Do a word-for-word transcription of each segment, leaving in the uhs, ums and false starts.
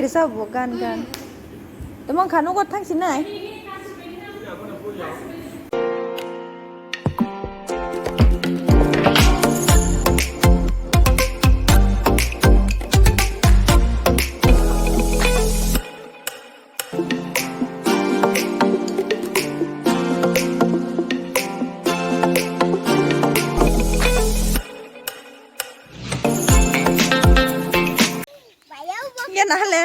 Kisa bo gan gan. Tamo khano go thang sinai. Ya na hale.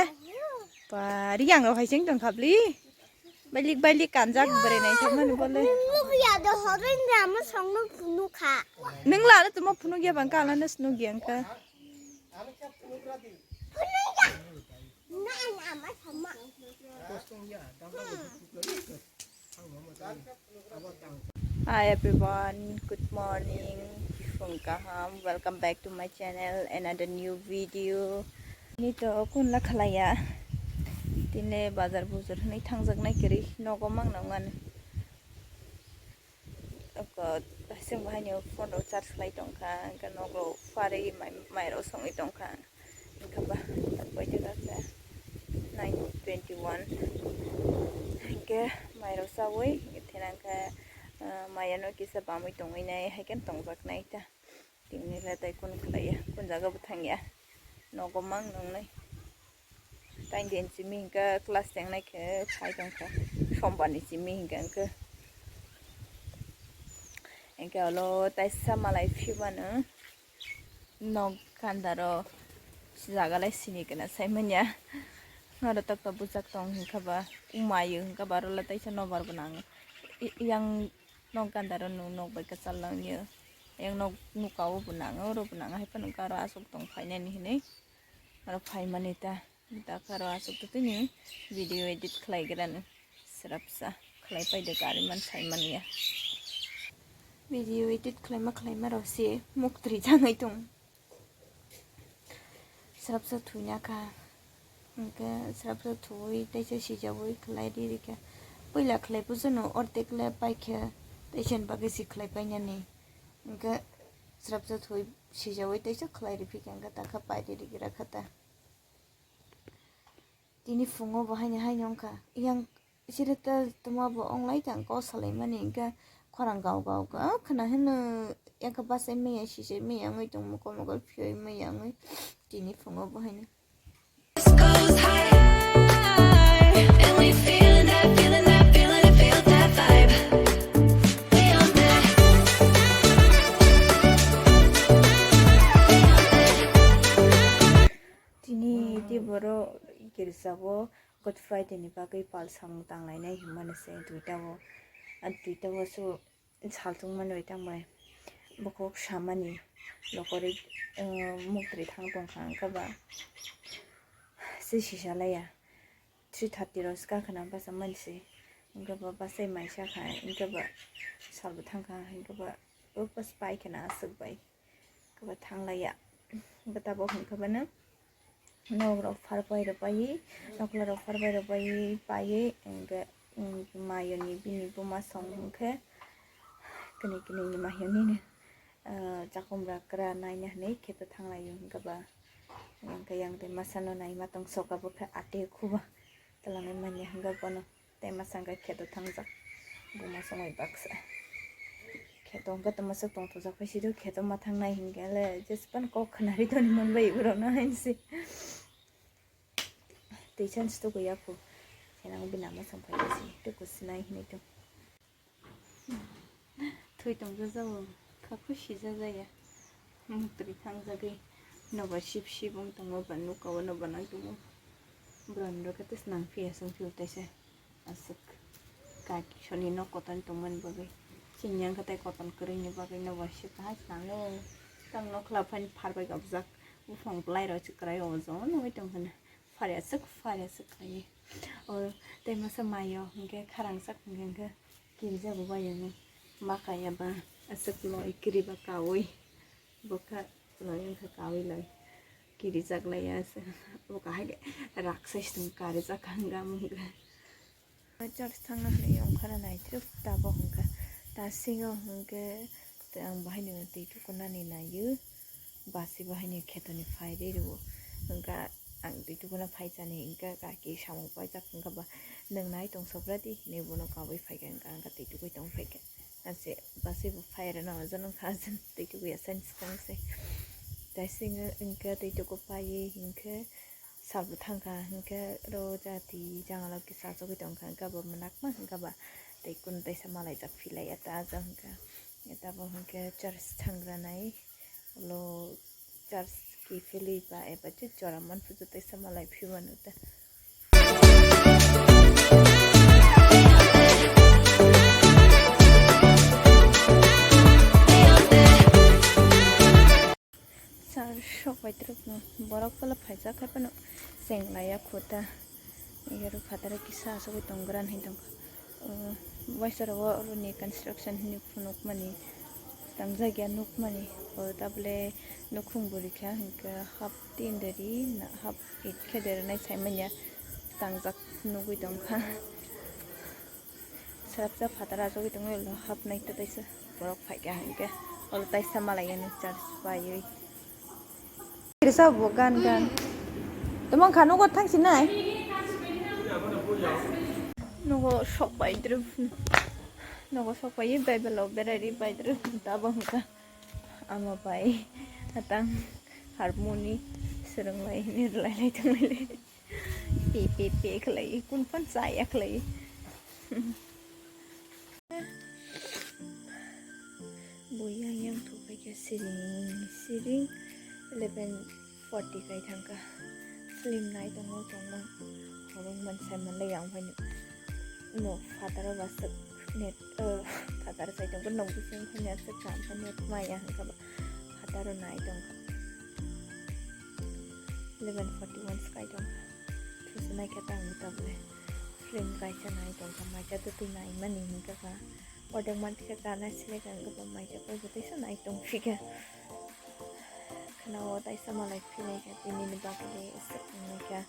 Pa, riang rok hai sing tong kha bli. Bailik, bailik kanjak bwrwi naithok mani bole. Nukya do horoi namo songno phunukha. Nwng la no tamo phunukya bang kala no snukya wngkha. Phunukya. Na, na, ma, sama. Hi everyone, good morning. Phung kaham. Welcome back to my channel, another new video. Ni to kun la khalaya. Tine bazar bujur hwnwi thangjak nai kwrwi nogo mang nang mani. Oko hasing bahai ni phone rok charge khlai tong kha, hwnkhe nogo pharwi mai, mai rok songwi tong kha. Hwnkhe ba, tak bai tongkha khe nine twenty one. Hwnkhe mairok chaui, hwnkhe thinang khe, ah, maya no kisa bamwi tongwi nai, hai khe tongjaknai ta. Tini le tai kun khlaiya, kun jaga bo thangya. Nogo mang nongnai. Taini din simi hwnkhe class tengnai khe phai tongkha. Sombar ni simi hwnkhe, hwnkhe, hwnkhe olo taisa malai phimano. Nok gandaro jaga lai sini kana sai manya. Oro tokta bujak tong hwnkha ba, umayo hwnkha ba, oro le taisa nobar bo nango. I-, yang nok gandaro nu nok bai kwchal langyo. Yang nok nuka o bo nango, oro bo nango, hai phano hwnkha aro aswk tong phainani hinwi. Oro phaimani ta, ta aro aswk totini video edit khlai grani. Srapsa khlai paide gari man sai manya. Video edit khlaima khlaima rok se muktri jangwi tong. Srapsa thuina kha. Hwnkhe srapsa thuwi teisa sijawi khlai riri kha. Puila khlai pujono ortek le paikha, teisa ni bagwi si khlai painani. Hwnkhe srapsa thuwi sijawi teisa khlai riphi kha, hwnkhe takha pai riri gra kha ta. Tini phungo bo haino haino wngkha. Yang siri ta tuma bo onglai tang kok salaimani hwnkhe khorang gao gao gao khna hino, yakha bachai maya sisai maya wngwi tong mokol mokol phiyoi maya wngwi tini phungo bo haino. This goes higher, and we feeling that, feeling that, feeling it, feel that vibe. We on that. We on that. Tini tei borok girjao Good Friday ni bagwi pal samung tanglainai hinmani se duita o. A duita o su saltung manwi tangbai. Bokhok samani lokori, eh, muktri thang tongkha, hwnkhe ba se sisa laiya. Three thirty rok se kakhwna basa mani se. Hwnkhe ba bachai mai sakha, hwnkhe ba salbo thangkha, hwnkhe ba o bas pai khwna aswk bai. Khe ba thanglaiya. Hwnkhe tabok hwnkhe bano nok rok phar pai rw paiwi, nokla rok phar pai rw paiwi paiwi, hwnkhe, hwnkhe mayoni bini buma song hwnkhe kwnwi kwnwi ni mayoni no, ah, chakomra kwra naina hwnwi kheto thanglaio hwnkhe ba, hwnkhe yang tei masa no naima tong soka bokhe ate khuba twlangwi manya hwnkhe bono. Tei masa hwnkhe kheto thangjak. Buma songwi baksa. Kheto hwnkhe tongma swk tongthokjak phai sidi, kheto ma thangnai hinkhe le jespan kok khwnari toni manbai borokno hainse. Tei chance tuku yaphu. Khenang bini ama song phai si tuku sinai hinwi tong. Thwi tongjajago, kha khusi jajaya. Muktri thangjagwi nobar sip sip wng tongo, ba nuka o nobar nang tongo. Borok ni rokhe tei swnam phiya, chwng phiyok taisa. Aswk kaisoni nok kotor tongmani bagwi. Chini yang khe tei kotor kwrwini bagwi nobar sip kahai swnam no. Tang nokla phani pharbai gabjak. Buphang bwlai rok se kwrai o, o jagao nugwi tongkha na. Phari aswk, phari aswk khlaiwi. O tei masa maio hwnkhe kharangsak hwnkhe, hwnkhe kirijak bo bai ano. Ma kaiya ba aswk loi kiri ba kaui. Bo kha loi wngkha kaui loi. Kirijak laiya se. Bo kahai khe rak sai se tong karijak hwnkha mungkha. Church thangna hwnwi ongkhorna naithrwk tabok hwnkha. Tasingo hwnkhe ang bahaino twi tukunani naio. Basi bahaino khetoni phai rw. Hwnkha Ang twi tukuna phai chani hwnkhe kaki samung paijak hwnkhe ba nwng nai tong sobra di hinwi bono kabui phaikha hwnkhe ang twi tukui tong phaikha. Ase basi bo phai rwna hwnjak nung kha jang twi tukui asani swkang se. Taising hwnkhe twi tuku paiwi hwnkhe salbo thangkha hwnkhe ro jati jangalo kisa chogwi tongkha hwnkhe bo mwnakma hwnkhe ba tei kunu taisa malaijak philai eta ajang hwnkhe eta bo hwnkhe church thangra nai ulo. Church ki philwi ba eba je jora man pujo tei sama lai phi manu ta. Sar sok bai truk no borok pala phaijak hai pano cheng laiya khuta. Iyaro phataro kisa asogwi tong gran hai tongkha. Waisa rogo oroni construction hinwi phunukmani tangjak ya nukmani. O tabole nukhung bo rikha hwnkhe half tin dari na half eight khe dari nai saimanya tangjak nugwi tongkha. Sarapsa phataro asogwi tongwi ulo half nai ta taisa borok phaikha hwnkhe olo taisa malaiyani church paiwi. Risa bo gan gan. Tomang kha nugo thang sinai. Nugo sok pai dru. Nugo sok pai Bible lo berai ri pai dru. Tabo hwnkha. Ama pai atang harmoni swrwng lai ni rwlai lai tong lai. Pe pe pe khlai kun pan cha ya khlai. Bo yang yang thok pai khe siring siring eleven forty kai thang kha. Film nai tongo tongma horong man sai man le yang phai no phataro ba sek net phataro sai tong no bising phai ya sek kam phai net ma ya hang kha ba phataro nai tong kha. Eleven forty one skai tong kha. Thusu nai khe tang tabule. Film kaisa nai tongkha, maisa twi naimani hinkhe ba. Ordek manthikhe kana sile khe ang khe ba maisa koi bo teisa nai tongphikha. Khwnao taisa malai phinai kha, tinini bagwi le aswk wngnaikha.